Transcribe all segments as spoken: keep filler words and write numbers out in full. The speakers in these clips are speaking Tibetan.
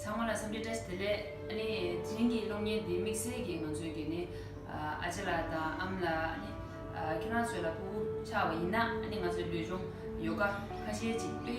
ཚང་མ་ལ་འཚམས་འདྲི་བཀྲ་ཤིས་བདེ་ལེགས། ཨ་ནི་དེ་རིང་གི་གློག་བརྙན་འདི་དམིགས་བསལ་གྱིས་ང་ཚོའི་གི་ནི་ཨ་ཅག་ལགས་དང་ཨ་མ་ལགས། ཨ་ནི་ཨ་ཁྱེད་རང་ཚོ་ལ་ཕྲུ་གུ་ཆགས་པ་ཡིན་ན། ཨ་ནི་ང་ཚོའི་ལུས་སྦྱོང་ཡོ་ག་ཁ་ཤས་ཅིག་དཔེ་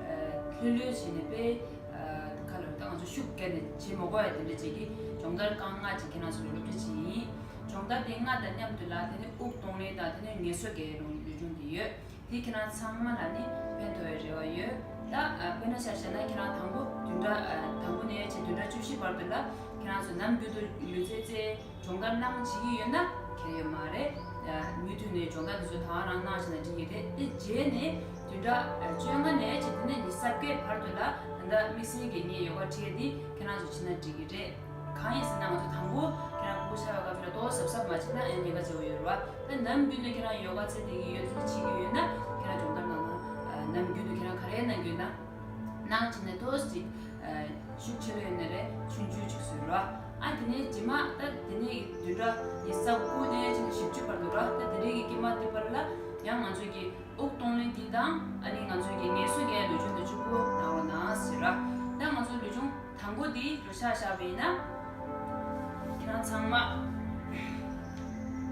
ཨ་ལྷོད་ལྷོད་བྱས་ནས། དཔེ་ཨ་ག་ལབ་ད། ང་ཚོ་ཤུགས་བརྒྱབ་ནས་བྱེད་མ་དགོས་ཡ་དེ་འདྲ་ཅིག་གི་སྦྱོང་བརྡར་རྐང་ལྔ་ཅིག་ཁྱེད་རང་ཚོ་ལ་སློབ་ཁྲིད་བྱེད་ཡིན། སྦྱོང་བརྡར་དེ་ལྔ་དང་མཉམ་དུ་ལ་དེ་ནི་དབུགས་གཏོང་ལེན་དང་དེ་ནི་ངལ་གསོ་གི་ལུས་སྦྱོང་དེ་ཡོད། དེ་ཁྱེད་རང་ཚང་མ་ལ་ནི་ཕན་ཐོགས་པའི་རེ་བ་ཡོད། ད་ཨ་དཔེར་ན་ཆ་བཞག་ན་ཁྱེད་རང་དང་པོ་བདུན་ཕྲག་ཨ་དང་པོ་ནས་བྱས་བདུན་ཕྲག་བཅུ་བཞི་བར་དུ་ལ་ཁྱེད་རང་ཚོ་ནམ་རྒྱུན་དུ་ལུས་རྩལ་རྩེད་སྦྱོང་བརྡར་གནང་བྱེད་ཀྱི་ཡོད་ན་ཁྱད་ཡོད་མ་རེད། ཨ་མུ་མཐུད་ནས་སྦྱོང་བརྡར་འདི་ཚོ་དང་རང་གནང་བྱས་ན་འགྲིག་གི་རེད། དེ་རྗེས་ནས་བདུན་ཕྲག་ཨ་བཅོ་ལྔ་ནས་བྱས་དེ་ནས་ཉི་ཤུ་རྩ་བརྒྱད་བར་དུ་ལ་ད་ལྟ་དམིགས་བསལ་གྱི་ངས་ཡོ་ག་ཁྲིད་ཡ་འདི་ཁྱེད་རང་ཚོ་བྱེད་ན་འགྲིག་གི་རེད། གང་ཡིན་ཟེར་ན་ང་ཚོ་དང་པོ་ཁྱེད་རང་ཕྲུ་གུ་ཆགས་པའི་སྐབས་སུ་ལ་ཏོག་ཙམ་གཟབ་གཟབ་མ་བྱས་ན་ཨེ་ཉེན་ཁ་ཆེ་བོ་ཡོད་རེད་བ། ད་ནམ་རྒྱུན་དུ་ཁྱེད་རང་ཡོ་ག་རྩེད་བསྡད་ཀྱི་ཡོད་ཚུལ་བྱེད་ཀྱི་ཡོད་ན་ཁྱེད་རང་སྦྱོང་བརྡར་གནང་ན། ཨ་ནམ་རྒྱུན་དུ་ཁྱེད་རང་ག་རེ་གནང་གི་ཡོད་ན་གནང་བྱས་ནས་ཏོག་ཙམ་ཅིག་ཨ་ཤུགས་ཆེ་ལོས་ཡོད་ན་རེད། ཆུང་ཆུང་ཅིག་བཟོས་ར། ཨ་དེ་ནས་རྗེས་མ་ད་དེ་ནས་བདུན་ཕྲག་ཉི་ཤུ་རྩ་དགུ་ནས་བྱས་ནས་བཞི་བཅུ་བར་དུ་ར། ད་དེ་རིང་གི་དཀྱིལ་མ་དེ་བར་ལ་ཡང་ང་ཚོས་ཀྱི་དབུགས་གཏོང་ལེན་འདི་དང་ཨ་ནི་ང་ཚོས་ཀྱི་ངལ་གསོ་རྒྱག་ཡ་ལུས་སྦྱོང་དེ་གཅིག་པུ་གནང་རོགས་གནང་ཟེར་ར། ད་ང་ཚོ་ལུས་སྦྱོང་དང་པོ་འདི་འགྲོ་ཆ་བཞག་པ་ཡིན་ན། ཁྱེད་རང་ཚང་མ་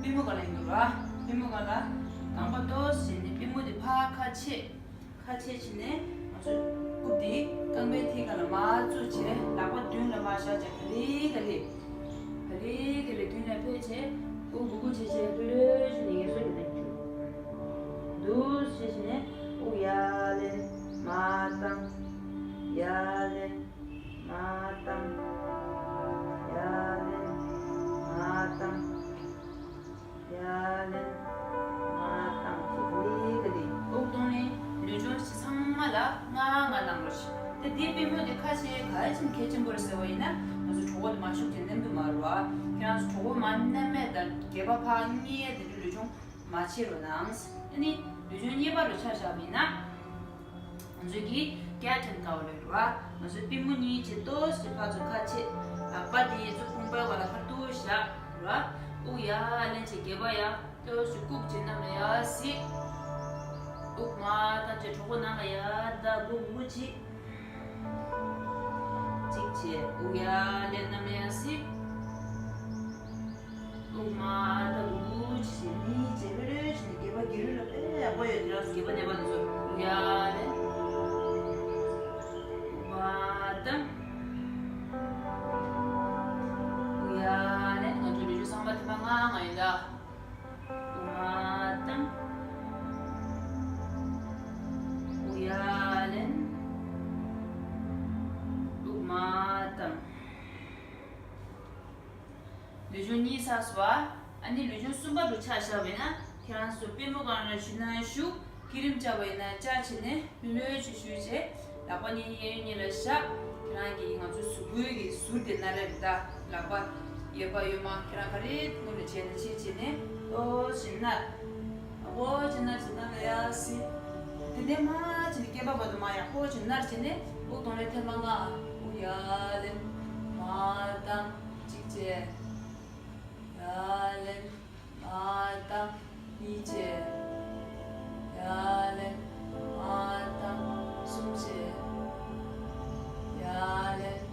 པུས་མོ་སྒང་ལ་ཡིན་དགོས་ར། པུས་མོ་སྒང་ལ་རྐང་པ་ཏོག་ཙམ་བྱས་ནས་པུས་མོ་འདི་ཕར་ཁ་ཕྱེ། ཁ་ཕྱེ་བྱས་ནས་ང་ཚོ་རྐུབ་འདི་རྐང་པའི་མཐིལ་སྒང་ལ་མར་བཙུགས་བྱས། ལག་པ་མདུན་ལ་མར་བཞག་བྱས། ག་ལེ་ག་ལེ་ག་ལེ་ག་ལེ་མདུན་ལ་ཕེབས་བྱས། དབུགས་སྒུར་སྒུར་བྱས་བྱས། ལྷོད་ལྷོད་བྱས་ནས་ངལ་གསོ་རྒྱག་ནས་འཇུག་འདུག་བྱས་བྱས་ནས་དབུགས་ཡར་ལེན། མར་བཏང་། ཡར་ལེན། མར་བཏང་། ཡར་ལེན། མར་བཏང་། ཡར་ལེན། མར་བཏང་། ག་ལེ་ག་ལེ། དབུགས་གཏོང་ལེན་ལུས་སྦྱོང་ཚང་མ་ལ་ལྔ་ལྔ་གནང་རོགས་ཞེས། དེ་དེའི་པུས་མོ་དེ་ཁ་ཕྱེ། ག་ཅིག་གལ་ཆེན་པོ་རེད་ཟེར་བ་ཡིན་ན་ང་ཚོ་གྲོད་ཁོག་དེ་མར་ཤུགས་ཀྱིས་མནན་གྱི་མ་རེད་བ། ཁྱེད་རང་ཚོ་གྲོད་ཁོག་མར་མནན་མེད་དང་སྒལ་པ་ཕར་བསྙེས་དེ་འདྲའི་ལུས་སྦྱོང་མ་བྱེད་རོགས་གནང་། ཨ་ནི་ལུས་སྦྱོང་གཉིས་པ་རུ་ཆ་བཞག་པ་ཡིན་ན། ང་ཚོས་ཀྱི་ཀེ་ཊན་ཀའོ་ལབ་རེད་བ། ང་ཚོའི་པུས་མོ་གཉིས་ཀྱི་ཏོག་ཙམ་ཕར་ཚུར་ཁ་ཕྱེ། ལག་པ་དེ་ཡིན་ཚུལ་དཔུང་པའི་བར་ལ་ཁ་ཐུག་བཞག་རེད་བ། དབུགས་ཡར་ལེན་བྱས་སྒལ་པ་ཡར་ཏོག་ཙམ་བཀུག་བྱས་གནམ་ལ་ཡར་གཟིགས། དབུགས་མར་བཏང་བྱས་གྲོད་ཁོག་ནང་ལ་ཡར་ལྟ། སྒུར་སྒུར་བྱེད། གཅིག་བྱས། དབུགས་ཡར་ལེན། གནམ་ལ་ཡར་གཟིགས། དབུགས་མར་ལྟ། སྒུར་སྒུར་བྱས། གཉིས་བྱས། ལྷོད་ལྷོད་བྱས་ནས་སྒལ་པ་སྒལ་རུ་ལ་དཔེ་ཡག་པོ་ཡོད། དེ་རང་སྒལ་པ་ནས་པ་དེ་ཚོ། དབུགས་ཡར་ལེན། དབུགས་མར་བཏང་། དབུགས་ཡར་ལེན། ང་ཚོ་ལུས་སྦྱོང་ཚང་མ་ཐེངས་མ་ལྔ་ལྔ་ཡིན་ད། དབུགས་མར་བཏང་། དབུགས་ཡར་ལེན། དབུགས་མར་བཏང་། ལུས་སྦྱོང་གཉིས་ཚར་སོང་བ། ཨ་ནི་ལུས་སྦྱོང་གསུམ་པ་རུ་ཆ་བཞག་པ་ཡིན་ན། ཁྱེད་རང་ཚོ་པུས་མོ་སྒང་ལ་བཞུགས་ན་བཞུགས། བསྐྱེད་རིམ་བཅའ་བ་ཡིན་ན་བཅའ་བྱས་ནས་ལྷོད་ལྷོད་བྱས་བཞུགས་བྱས། ལག་པ་གཉིས་གཡས་གཡོན་གཉིས་ལ་བཞག་ཁྱེད་རང་གིས་ང་ཚོའི་གཟུགས་པོའི་གི་ཟུར་དེ་ན་རེ་རེ་ད། ལག་པ་གཡས་པ་གཡོན་མ་ཁྱེད་རང་ག་རེ་ཐུག་ནས་བྱས་ན་བྱས། བྱས་ནས་ཏོག་ཙམ་ན་རེ། ཡག་པོ་ཅིག་ན་རེ་བྱས་ནས་ཡར་གཟིགས། དེ་ནས་མར་བྱས་ནས་སྐེད་པ་བར་དུ་མར་ཡག་པོ་ཅིག་ན་རེ་བྱས་ནས་དབུགས་གཏོང་ལེན་ཐེངས་མ་ལྔ། དབུགས་ཡར་ལེན། མར་བཏང་། གཅིག་བྱས། ཡར་ལེན། མར་བཏང་། གཉིས་བྱས། ཡར་ལེན། མར་བཏང་། གསུམ་བྱས། ཡར་ལེན།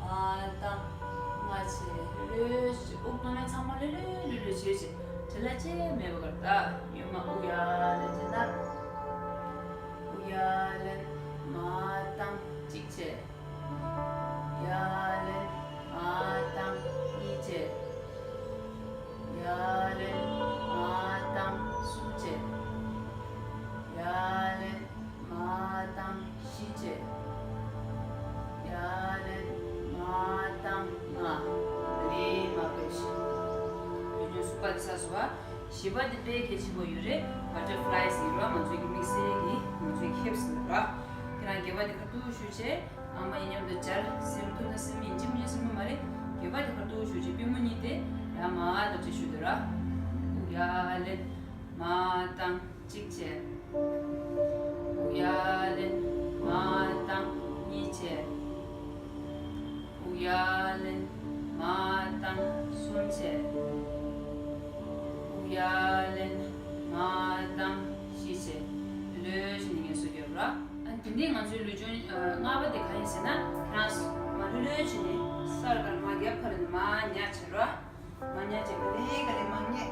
མར་བཏང་། ལྔ་བྱས། ལྷོད་ལྷོད་བྱས། དབུགས་གཏོང་ལེན་ཚང་མ་ལྷོད་ལྷོད་ལྷོད་ལྷོད་བྱས་བྱས། བྲེལ་བ་ཅི་མེད་པ་གར་ད། གཡོན་མ་དབུགས་ཡར་ལེན་བྱས་ན། དབུགས་ཡར་ལེན། མར་བཏང་། གཅིག་བྱས། ཡར་ལེན། མར་བཏང་། གཉིས་བྱས། ཡར་ལེན། མར་བཏང་། གསུམ་བྱས། ཡར་ལེན། མར་བཏང་། བཞི་བྱས། ཡར་ལེན། མར་བཏང་། ལྔ། རེ་མ་བེ་ཤི། ལུས་སྦྱོང་གསུམ་པ་དེ་ཚར་སོང་བ། བཞི་པ་དེ་དཔེ་གལ་ཆེན་པོ་ཡོད་རེད། བ་ཊར་ཕ་ལའི་ཟེར་བ། ང་ཚོའི་གི་དམིགས་བསལ་གྱི་ང་ཚོའི་གི་ཧིབ་སི་ཟེར་བ། ཁྱེད་རང་སྒལ་པ་དེ་ཁ་ཐུག་བཞུགས་བྱས། ཨ་མ་ཡིན་མཉམ་དུ་སྦྱར། སེམས་ཐུབ་ན་སེམས་ཡིན་གཅིག་མིན་གཅིག་སེམས་མ་རེད། སྒལ་པ་དེ་ཁ་ཐུག་བཞུགས་བྱས། པུས་མོ་གཉིས་དེ་ཡར་མར་ལྟ་བྱས་བཞུགས་འདུག་ར། དབུགས་ཡར་ལེན། མར་བཏང་། གཅིག་བྱས། དབུགས་ཡར་ལེན། མར་བཏང་། གཉིས་བྱས། དབུགས་ཡར་ལེན། མར་བཏང་། གསུམ་བྱས། དབུགས་ཡར་ལེན། མར་བཏང་། བཞི་བྱས། ལྷོད་ལྷོད་བྱས་ནས་ངལ་གསོ་རྒྱོབ་ར། ཨ་དེ་ནས་ང་ཚོའི་ལུས་སྦྱོང་ཨ་ལྔ་པ་དེ་ག་ཡིན་ཟེར་ན། ཁྱེད་རང་མར་ལྷོད་ལྷོད་ བྱས་ནས་ས་ལ་མར་རྒྱབ་ཁ་ལ་ནས་མར་ཉལ་བྱེད་རོགས། མར་ཉལ་བྱེད། ག་ལེ་ག་ལེ་མར་ཉལ།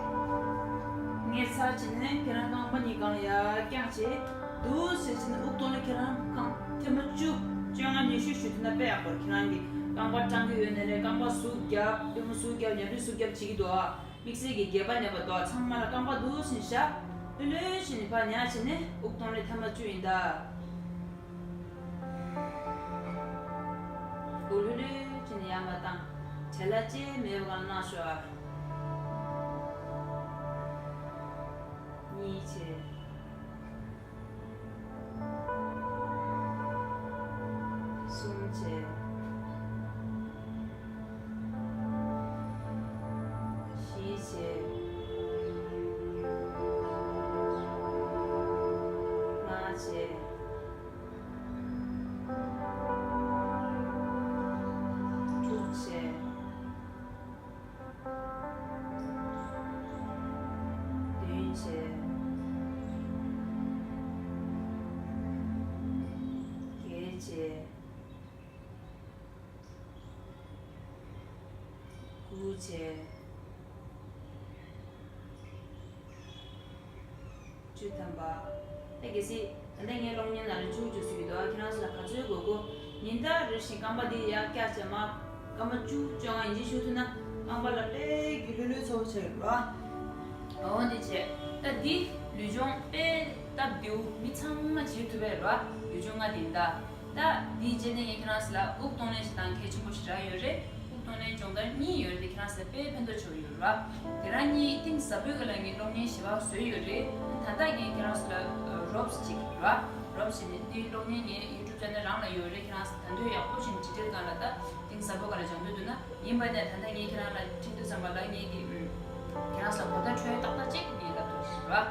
ཉལ་ཚར་བྱས་ནས་ཁྱེད་རང་རྐང་པ་གཉིས་སྒང་ལ་ཡར་བརྐྱངས་བྱས། འདུག་སེ་བྱས་ནས་དབུགས་གཏོང་ལེན། ཁྱེད་རང་རྐང་ཐེངས་མ་བཅུ་བཅོ་ལྔ་ཉི་ཤུ་ཞུ་ཐུབ་ན་དཔེ་ཡག་པོ་རེད། ཁྱེད་རང་གི་རྐང་པ་སྐྲངས་ཀྱི་ཡོད་ན་རེད། རྐང་པ་ཟུག་རྒྱབ། པུས་མོ་ཟུག་རྒྱབ། ཉྭ་རིལ་ཟུག་རྒྱབ་བྱེད་ཀྱི་འདུག་ཨ། དམིགས་བསལ་གྱི་སྒལ་པ་ན་བ་འདུག་ཨ། ཚང་མ་ལ་རྐང་པ་འདུག་སེ་བཞག། ལྷོད་ལྷོད་བྱས་ནས་ཕར་ཉལ་བྱས་ནས་དབུགས་གཏོང་ལེན་ཐེངས་མ་བཅུ་ཡིན་ད། དབུགས་ལྷོད་ལྷོད་བྱས་ནས་ཡར་མར་བཏང་། བྲེལ་བ་ཅི་མེད་པ་གང་གནང་ཤོག་ཨ། གཉིས་བྱས། གསུམ་བྱས། བཞི་བྱས། ལྔ་བྱས། དྲུག་བྱས། བདུན་བྱས། བརྒྱད་བྱས། དགུ་བྱས། བཅུ་ཐམ་པ། ད་གལ་སྲིད་ད་ལྟ་ངའི་གློག་བརྙན་ནང་ལ་བཅུ་བཅུ་ཟེར་གྱི་འདུག་ཨ། ཁྱེད་རང་ཚོ་ལ་ག་ཚོད་དགོས་དགོས། ཉིན་ལྟར་རེ་བཞིན་རྐང་པ་འདི་ཡར་བཀྱག་བྱས་མར་རྐང་པ་བཅུ་བཅོ་ལྔ་ཡིན་གཅིག་ཞུ་ཐུབ་ན་རྐང་པ་ལ་དཔེ་གི་ལྷོད་ལྷོད་ཚ་པོ་ཆགས་ཡོད་རེད་པ། འོ་འདི་བྱས། ད་འདི་ལུས་སྦྱོང་དཔེ་སྟབས་བདེ་པོ། མི་ཚང་མ་བྱེད་ཐུབ་པ་རེད་པ། ལུས་སྦྱོང་ལྔ་འདི་ད། ད་འདིའི་རྗེས་ནས་ངས་ཁྱེད་རང་ཚོ་ལ་དབུགས་གཏོང་ལེན་བྱེད་སྟངས་གལ་ཆེན་པོ་ཞིག་རག་ཡོད་རེད། དབུགས་གཏོང་ལེན་སྦྱོང་བརྡར་གཉིས་ཡོད་རེད། དེ་ཁྱེད་རང་ཚོ་ལ་དཔེ་ཕན་ཐོགས་ཆེན་པོ་ཡོད་རེད་པ། དེ་རང་གཉིས་གཏིང་ཟབ་པོའི་སྒང་ལ་ངས་གློག་བརྙན་ཞེ་པོ་བཟོས་ཡོད་རེད། ད་ལྟ་ངས་ཁྱེད་རང་ཚོ་ལ་རོབ་ཅིག་རེད་པ། རོབ་བྱས་ནས་འདིའི་གློག་བརྙན་ངའི་ཡུ་ཊུབ་ཅེ་ནལ་རང་ལ་ཡོད་རེད། ཁྱེད་རང་ཚོ་ད་དུང་ཡག་པོ་བྱས་ནས་ཌི་ཊེལ་སྒང་ལ་ད་གཏིང་ཟབ་པོའི་སྒང་ལ་སྦྱང་འདོད་འདུག་ན། ཡིན་པ་ནས་ད་ལྟ་ངས་ཁྱེད་རང་ལ་ཁྲིད་དུས་ཙམ་པ་ལ་ངས་ཀྱི་ཁྱེད་རང་ཚོ་ལ་གོ་བརྡ་འཕྲོད་ཏག་ཏག་ཅིག་ངས་ལབ་ཐུབ་ཀྱི་རེད་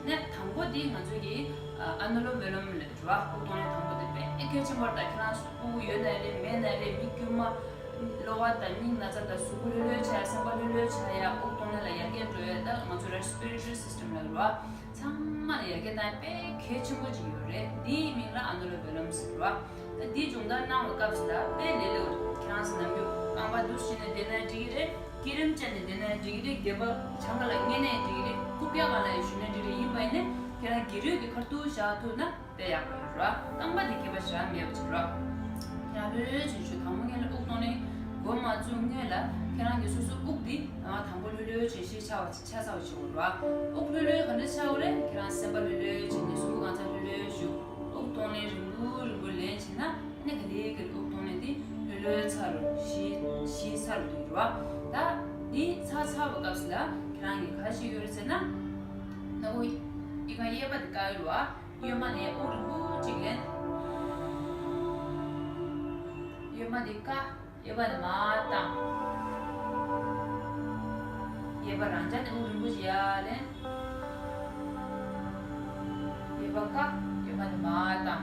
པ། ནས་དང་པོ་འདི་ང་ཚོ་གི་ཨ་ཨ་ནུ་ལོམ་བི་ལོམ་ལབ་རེད་པ། དབུགས་གཏོང་ལེན་དང་པོ་འདི་དཔེ་གལ་ཆེན་པོ་རེད། ད་ཁྱེད་རང་ཚོ་སྤུ་གུ་ཡོད་ན་རེད། མེད་ན་རེད། མི་དཀྱུས་མ། གློ་བ་དང་སྙིང་ན་ཚ་དང་གཟུགས་པོ་ལྷོད་ལྷོད་ཆགས་ཡ། སེམས་པ་ལྷོད་ལྷོད་ཆགས་ཡ། དབུགས་གཏོང་ལེན་ལ་ཡར་རྒྱས་འགྲོ་ཡ། ད་ང་ཚོ་རེ་སི་པི་རེ་ཊོ་རི་སི་སི་ཊམ་ལབ་རེད་པ། ཚང་མ་ལ་ཡར་རྒྱས་བཏང་ཡ་དཔེ་གལ་ཆེན་པོ་ཅིག་ཡོད་རེད། འདིའི་མིང་ལ་ཨ་ནུ་ལོམ་བི་ལོམ་ཟེར་རེད་པ། ད་འདི་སྦྱོང་བརྡར་གནང་བའི་སྐབས་སུ་ད་དཔེ་ལས་སླ་པོ་རེད། ཁྱེད་རང་ཚོ་ནམ་རྒྱུན་རྐང་པ་འདུག་སེ་བྱས་ནས་བསྡད་ན་འགྲིག་གི་རེད། སྐྱིལ་ཀྲུང་བཅས་ནས་བསྡད་ན་འགྲིག་གི་རེད། སྒལ་པ་བྱང་ཁ་ལ་བསྙེས་ནས་འགྲིག་གི་རེད། རྐུབ་བཀྱག་སྒང་ལ་ཡར་བཞུགས་ནས་འགྲིག་གི་རེད། ཡིན་པ་ཡིན་ན་ཁྱེད་རང་སྒལ་རུས་ཀྱི་ཁ་ཐུག་བཞག་ཐུབ་ན་དཔེ་ཡག་པོ་ཡོད་རེད། རྐང་པ་འདི་ཁྱད་པར་ཞེ་དྲག་མེད་པ་ཅིག་རེད། ཁྱེད་རང་ལྷོད་ལྷོད་བྱས་ཞུ། དང་པོ་སྔོན་ལ་དབུགས་གཏོང་ལེན་འགོ་མ་བཙུགས་སྔོན་ལ་ཁྱེད་རང་གི་སོ་སོའི་དབུགས་འདི་ཨ་དང་པོ་ལྷོད་ལྷོད་བྱས་ཤེད་ཆེ་བ་ཆེ་ས་བ་བྱེད་དགོས་རེད། དབུགས་ལྷོད་ལྷོད་ག་འདྲ་ཆགས་དགོས་རེད། ཁྱེད་རང་སེམས་པ་ལྷོད་ལྷོད་བྱས་ནས་གཟུགས་པོ་གང་ཚང་ལྷོད་ལྷོད་བཞུགས། དབུགས་གཏོང་ལེན་རིང་པོ་རིང་པོ་ལེན་བྱས་ན། ཨ་ནི་ག་ལེ་ག་ལེ་དབུགས་གཏོང་ལེན་དེ་ལྷོད་ལྷོད་ཚ་རུ་ཞི་ཞི་ཚ་རུ་འདུག་རེད་པ། ད་འདི་ཚ་ཚ་བའི་སྐབས་སུ་ལ་ཁྱེད་རང་གིས་ག་རེ་བྱེད་དགོས་རེད་ཟེར་ན། སྣ་བུག་གཡས་ཁ་གཡས་པ་འདི་བཀག་ཡོད་རེད་པ། གཡོན་མ་ནས་དབུགས་རིང་པོ་ཅིག་ལེན། གཡོན་མ་འདི་བཀག་གཡས་པ་ནས་མར་བཏང་། གཡས་པ་རང་འཇགས་ནས་དབུགས་རིང་པོ་ཅིག་ཡར་ལེན། གཡས་པ་བཀག་གཡོན་མ་ནས་མར་བཏང་།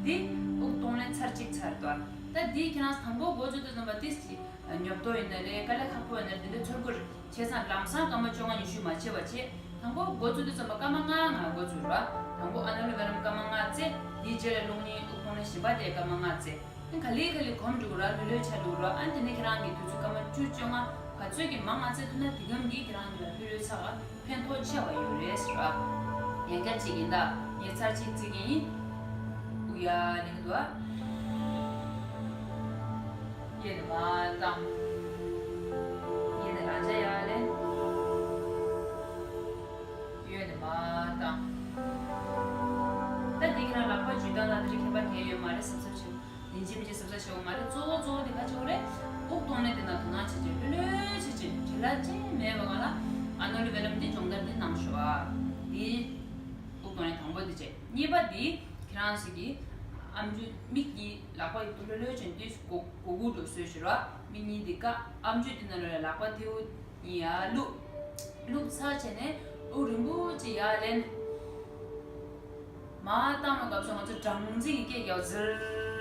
འདི་དབུགས་གཏོང་ལེན་ཚར་གཅིག་ཚར་དོར། ད་འདི་ཁྱེད་རང་དང་པོ་འགོ་བཙུགས་དུས་ཙམ་པ་ཏིས་ཀྱི་ཉོབ་ཏོ་ཡིན་ན་རེད། དཀའ་ལས་ཁག་པོ་ཡིན་ན་རེད། འདི་འདྲ་ཚོར་གི་རེད། བྱས་ཙང་ལམ་སང་སྐར་མ་བཅོ་ལྔ་ཉི་ཤུ་མ་བྱེད་པ་བྱེད། དང་པོ་འགོ་བཙུགས་དུས་ཙམ་པ་སྐར་མ་ལྔ་ལྔ་འགོ་བཙུགས་ར། དང་པོ་ཨ་ནུ་ལོམ་བི་ལོམ་སྐར་མ་ལྔ་རྩེ། དེའི་རྗེས་ལ་གློག་བརྙན་དབུགས་གཏོང་ལེན་གཞན་པ་དེ་སྐར་མ་ལྔ་རྩེ། ཨ་ག་ལེ་ག་ལེ་གོམས་འགྲོ་གི་ར། ལྷོད་ལྷོད་ཆགས་འགྲོ་གི་ར། ཨ་དེ་ནས་ཁྱེད་རང་གི་དུས་ཚོད་སྐར་མ་བཅུ་བཅོ་ལྔ་ག་ཚོད་ཀྱི་མང་ང་རྩེ་ཐུབ་ན་དེ་གམ་གྱིས་ཁྱེད་རང་གི་ལ་ལྷོད་ལྷོད་ཆགས་ཕན་ཐོགས་ཆེ་བ་ཡོད་རེད་ཟེར་བ། ཡང་བསྐྱར་བྱེད་ཀྱིན་གདའ། ངས་ཚར་གཅིག་བརྩི་གི་ཡིན། དབུགས་ཡར་ལེན་གྱི་འདུག་ཨ། གཡས་ནས་མར་བཏང་། གཡས་ནས་རང་འཇགས་ཡར་ལེན། གཡོན་ནས་མར་བཏང་། ད་འདི་ཁྱེད་རང་ལག་པ་འཇུ་སྟངས་དང་དེ་འདྲ་ཁྱད་པར་གང་ཡང་ཡོད་མ་རེད། གཟབ་གཟབ་བྱེད། ཡིན་གཅིག་མིན་གཅིག་གཟབ་གཟབ་བྱེད་དགོས་མ་རེད། གཙོ་བོ་གཙོ་བོ་དེ་ག་བྱེད་དགོས་རེད། དབུགས་གཏོང་ལེན་དེ་ན་དོ་སྣང་བྱེད་བྱེད་ལྷོད་ལྷོད་བྱེད་བྱེད་བྲེལ་བ་ཅི་མེད་པ་ག་ལ་ཨ་ནུ་ལོམ་བི་ལོམ་དེ་སྦྱོང་བརྡར་འདི་གནང་ཤོག་ཨ། དེ་དབུགས་གཏོང་ལེན་དང་པོ་དེ་བྱེད། གཉིས་པ་དེ་ཁྱེད་རང་ཚོ་གི་ཨམ་ཅོག་མིག་གི་ལག་པ་ཡོད་དོ་ལྷོད་ལྷོད་བྱེད་དུས་སྒོ་སྒོ་དགུ་འགྲོ་བཟོས་ཤོག་ར། མིག་གཉིས་དེ་ཀ་ཨམ་ཅོག་དེ་ན་ལོ་ལ་ལག་པ་མཐེ་བོ་གཉིས་ཡར་བླུགས། བླུགས་ཚར་བྱས་ནས་དབུགས་རིང་པོ་ཅིག་ཡར་ལེན། མར་བཏང་བའི་སྐབས་སུ་ང་ཚོ་སྦྲང་རྩི་གི་སྐད་རྒྱག་ཟིར་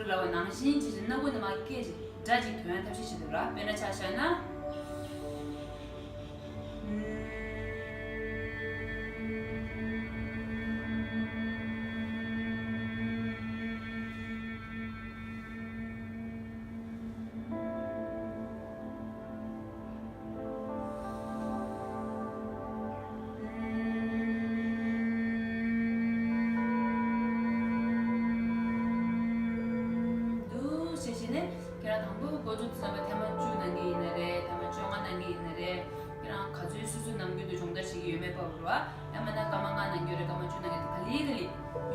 ལབ་པ་ནང་བཞིན་བྱས་ཏེ་སྣ་ཁུག་ནས་མར་སྐད་ཅིག་སྒྲ་ཅིག་ཐོན་ཐབས་ཤེས་བྱེད་དགོས་ར། དཔེར་ན་ཆ་བཞག་ན། ནས་ཁྱེད་རང་དང་པོ་འགོ་འཛུགས་དུས་ཙམ་པ་ཐེངས་མ་བཅུ་གནང་གི་ཡིན་ན་རེད། ཐེངས་མ་བཅོ་ལྔ་གནང་གི་ཡིན་ན་རེད། ཁྱེད་རང་ག་ཚོད་སོ་སོ་ནམ་རྒྱུན་དུ་སྦྱོང་བརྡར་བྱེད་ཀྱི་ཡོད་མེད་པ་རུ་བ། ཡང་མིན་ན་སྐར་མ་ལྔ་གནང་གི་ཡོད་རེད། སྐར་མ་བཅུ་གནང་གི་འདུག་ག་ལེ་ག་ལེ་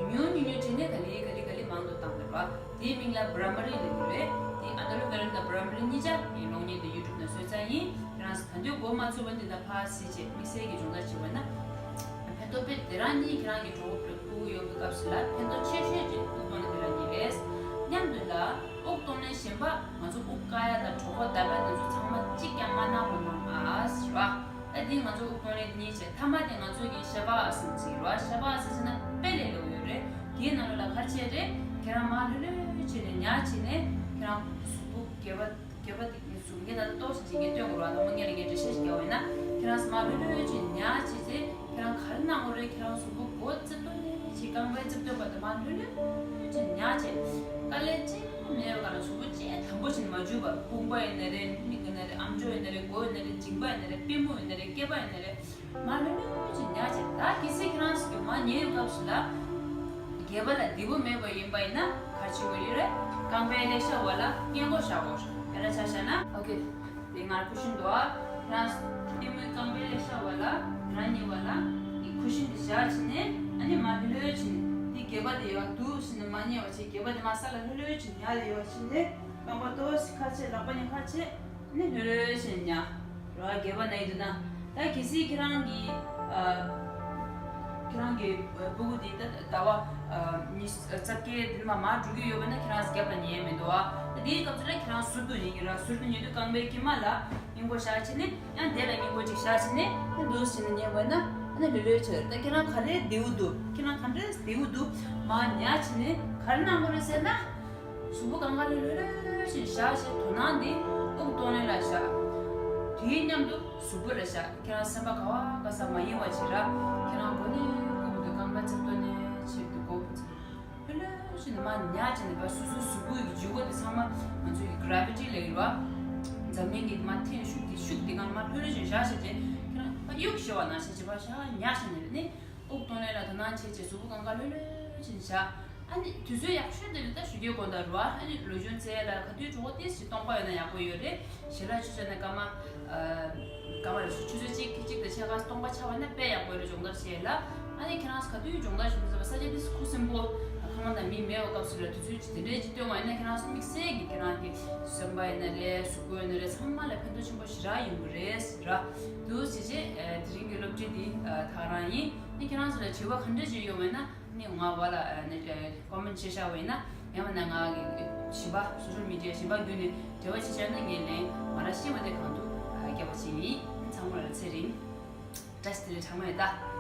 ཉུང་ཉུང་ཉུང་ཉུང་བྱས་ནས་ག་ལེ་ག་ལེ་ག་ལེ་མང་དུ་བཏང་གི་རེད་བ། དེའི་མིང་ལ་བྷ་ར་མ་རི་ལབ་ཀྱི་རེད། དེ་ཨ་ན་ལོ་མེ་རམ་དང་བྷ་ར་མ་རི་གཉིས་ཆ་ངའི་གློག་བརྙན་དེ་ཡུ་ཊུབ་ནང་བཟོས་ཚར་ཡིན། ཁྱེད་རང་ཚོ་ད་དུང་འགོ་མ་ཚུགས་པ་འདི་ལ་ཕར་གཟིགས་བྱས་དམིགས་བསལ་གྱི་སྦྱོང་བརྡར་བྱེད་པ་ན། ཕན་ཐོགས་དཔེ་དེ་རང་གཉིས་ཁྱེད་རང་གི་གྲོགས་པོ་ཕྲུ་གུ་ཡོད་པའི་སྐབས་སུ་ལ་ཕན་ཐོགས་ཆེ་ཤོས་ཀྱི་དབུགས་གཏོང་ལེན་དེ་རང་གཉིས་རེད། མཉམ་དུ་ལ་དབུགས་གཏོང་ལེན་གཞན་པ་ང་ཚོ་དབུགས་བཀག་ཡ་དང་གྲོད་ཁོག་བརྡབ་ཡ་དེ་ཚོ་ཚང་མ་གཅིག་ཀྱང་མ་གནང་བ་གནང་ཨ་ཟེར་བ། ད་འདི་ང་ཚོ་དབུགས་གཏོང་ལེན་གཉིས་བྱས། ཐ་མ་དེ་ང་ཚོ་གི་ཤ་བག་ཨ་སན་ཟེར་བ། ཤ་བག་ཨ་སན་ཟེར་ན་དཔེ་ལས་སླ་པོ་ཡོད་རེད། དེའི་ནང་ལོགས་ལ་ག་རེ་བྱས་རེད། ཁྱེད་རང་མར་ལྷོད་ལྷོད་བྱས་ནས་ཉལ་བྱས་ནས་ཁྱེད་རང་གཟུགས་པོ་སྒལ་པ་སྒལ་པ་དེ་གཟུགས་ངས་ད་ལྟ་ཏོག་ཙམ་ཅིག་ངས་སྟོན་དགོས་རེད་བ། ལྷ་མོ་ངས་ལ་ངས་འགྲེལ་བཤད་ཅིག་རྒྱག་པ་ཡིན་ན། ཁྱེད་རང་མར་ལྷོད་ལྷོད་བྱས་ཉལ་བྱས་ཚེ་ཁྱེད་རང་ག་རེ་གནང་དགོས་རེད། ཁྱེད་རང་གཟུགས་པོ་མགོ་རྩེ་ལྟོ་ནས་བྱས་རྐང་པའི་རྩེ་ལྟོ་བར་དུ་མར་ལྷོད་ལྷོད་བྱས་ཉལ་བྱས། དཀའ་ལས་ཅི་མེད་པ་ག་རེ་གཟུགས་པོ་ཅི་དམ་པོ་བྱས་ནས་མ་འཇུས་པར་དཔུང་པ་ཡིན་ན་རེད། མིག་ཡིན་ན་རེད། ཨམ་ཅོག་ཡིན་ན་རེད། མགོ་ཡིན་ན་རེད། མཇིང་པ་ཡིན་ན་རེད། པུས་མོ་ཡིན་ན་རེད། སྐེད་པ་ཡིན་ན་རེད། མར་ལྷོད་ལྷོད་བྱས་ཉལ་བྱས། ད་གལ་སྲིད་ཁྱེད་རང་ཚོ་གིས་མར་ཉལ་ཡོང་སྐབས་སུ་ལ་སྒལ་པ་ལ་བདེ་པོ་མེད་པ་ཡིན་པ་ཡིན་ན་ག་རེ་བྱེད་དགོས་ཡོད་རེད། རྐང་པའི་ལེགས་ཤ་བ་ལ་སྔས་མགོ་བཞག་དགོས། དཔེར་ན་ཆ་བཞག་ན། ཨོ་ཁེ། དེ་ང་ལ་ཁུ་ཤུན་འདུག་ཨ། ཁྱེད་རང་ཚོ་གཉིས་པོའི་རྐང་པའི་ལེགས་ཤ་བ་ལ་རང་གཉིས་བ་ལ་དེ་ཁུ་ཤུན་དེ་བཞག་བྱས་ནས། ཨ་ནི་མར་ལྷོད་ལྷོད་བྱས་ནས་དེ་སྒལ་པ་དེ་ཡར་འདུག་བྱས་ནས་མར་ཉལ་བ་བྱས། སྒལ་པ་དེ་མར་ས་ལ་ལྷོད་ལྷོད་བྱས་ནས་ཉལ་ཡོད་བྱས་ནས། རྐང་པ་ཏོག་ཙམ་ཁ་ཕྱེ། ལག་པ་གཉིས་ཁ་ཕྱེ། ནི་ལྷོད་ལྷོད་བྱས་ཉལ་རོ། སྒལ་པ་ན་ཡི་འདུག་ན། ད་གལ་སྲིད་ཁྱེད་རང་གི་ཨ། ཁྱེད་རང་གི་ཨ་སྤུ་གུ་དེ་ད་ཟླ་བ་ཨ་ཉི་ཤུ་རྩ་བརྒྱད་དེ་མ་མར་འགྲོ་གི་ཡོད་པ་ན་ཁྱེད་རང་རྒྱབ་ལ་ཉལ་མི་འདུག་ཨ། ད་དེའི་སྐབས་སུ་ལ་ཁྱེད་རང་ཟུར་དུ་ཉལ་གྱི་ར། ཟུར་དུ་ཉལ་དུས་རྐང་པའི་དཀྱིལ་མ་ལ་སྔས་མགོ་བཞག་བྱས་ནས་ཡང་དེ་ལ་སྔས་མགོ་ཅིག་བཞག་བྱས་ནས་ཡང་འདུག་བྱས་ནས་ཉལ་བ་ན་ཨ་ནི་ལྷོད་ལྷོད་བྱས། ད་ཁྱེད་རང་ག་རེ་བདེ་པོ་འདུག་ཁྱེད་རང་ག་འདྲ་བདེ་པོ་འདུག་མར་ཉལ་བྱས་ནས་ག་རེ་གནང་དགོས་རེད་ཟེར་ན། གཟུགས་པོ་གང་ག་ལ་ལྷོད་ལྷོད་བྱས་བཞག་བྱས། དོ་སྣང་འདི་དབུགས་གཏོང་ལེན་ལ་བཞག་དེའི་མཉམ་དུ་གཟུགས་པོ་ལ་བཞག་ཁྱེད་རང་སེམས་པ་ག་བ་ག་ས་མ་གཡེང་བ་བྱེད་ར། ཁྱེད་རང་མགོ་ནས་རྐུབ་ཏུ་རྐང་པ་རྩེ་ལྟོ་ནས་ཕྱིར་དུ་མགོ་བོ་ཚུར་ལྷོད་ལྷོད་བྱས་ནས་མར་ཉལ་བྱས་ནས་པ། སོ་སོའི་གཟུགས་པོ་ཡི་འཇུག་སྒོ་དེ་ཚང་མ་ང་ཚོ་ཡི་གྷི་རེ་བི་ཊི་ལབ་ཀྱི་རེད་བ། འཛམ་གླིང་གི་མར་འཐེན་ཤུགས་དེ། ཤུགས་དེ་གང་མར་ལྷོད་ལྷོད་བྱས་བཞག་བྱས་བྱས། ཁྱེད་རང་ཨ་གཡུག་ཞེས་པ་ནང་བཞིན་བྱས་པ་བཞག་ཉལ་བྱས་ནས་ནི། དབུགས་གཏོང་ལེན་ལ་དོ་སྣང་བྱེད་བྱེད། གཟུགས་པོ་གང་ག་ལྷོད་ལྷོད་བྱས་བཞག་ཨ་ནི་དུས་ཚོད་ཡག་ཤོས་དེ་ལ་ད་ཞོགས་ཀའི་དགོང་དག་རེད་བ། ཨ་ནི་ལོ་ཆུང་བཙལ་ལ་ག་དུས་གྲོད་ཁོག་ཏོག་ཙམ་སྟོང་པ་ཡོད་ན་ཡག་པོ་ཡོད་རེད། ཞལ་ལག་མཆོད་བྱས་ན་སྐར་མ་ཨ་སྐར་མ་རེ་ཆུ་ཚོད་གཅིག་གཅིག་དང་ཕྱེད་ཀ་སྟོང་པ་ཆགས་པ་ན་དཔེ་ཡག་པོ་རེད། སྦྱོང་བརྡར་བྱེད་ལ། ཨ་ནི་ཁྱེད་རང་ག་དུས་སྦྱོང་བརྡར་བྱེད་མི་ཚར་བ་ས་ཆ་དེ་ཁུ་སིམ་པོ་ཁང་པ་དང་མི་མེད་པའི་སྐབས་སུ་ལ་དུས་ཚོད་དེ་འདྲས་ཅིག་བཏོན་པ་ཡིན་ན་ཁྱེད་རང་ཚོ་དམིགས་བསལ་གྱི་ཁྱེད་རང་གི་སེམས་པ་ཡིན་ན་རེད། གཟུགས་པོ་ཡིན་ན་རེད། ཚང་མ་ལ་ཕན་ཐོགས་ཆེན་པོ་ཞེ་དྲག་ཡོང་གི་རེད་ཟེར་ར། འདུག་ཟེར་བྱས། ཨ་དེ་རིང་གི་སློབ་ཁྲིད་འདི་ཨ་ད་ག་རང་ཡིན། ཨ་ནི་ཁྱེད་རང་ཚོ་ལ་དྲི་བ་ག་འདྲ་ཅིག་ཡོད་མེད་ན་ནི་ང་བ་ལ་ཨ་ནི་ཨ་ཀོ་མེན་ཊི་བྱེད་བཞག་པ་ཡིན་ན། ཡང་མིན་ན་ང་གི་གཞན་པ་སོ་ཤལ་མི་ཌི་ཡ་གཞན་པ་བརྒྱུད་ནས་འབྲེལ་བ་བྱེད་བཞག་ན་ངས་ལན་ང་རང་ཤེས་པ་དེ་གང་ཐུབ་ཨ་རྒྱབ་པ་བྱེད་ཡིན། ཚང་མ་ལ་ཚེ་རིང་བཀྲ་ཤིས་བདེ་ལེགས། གྲངས་མེད་ད།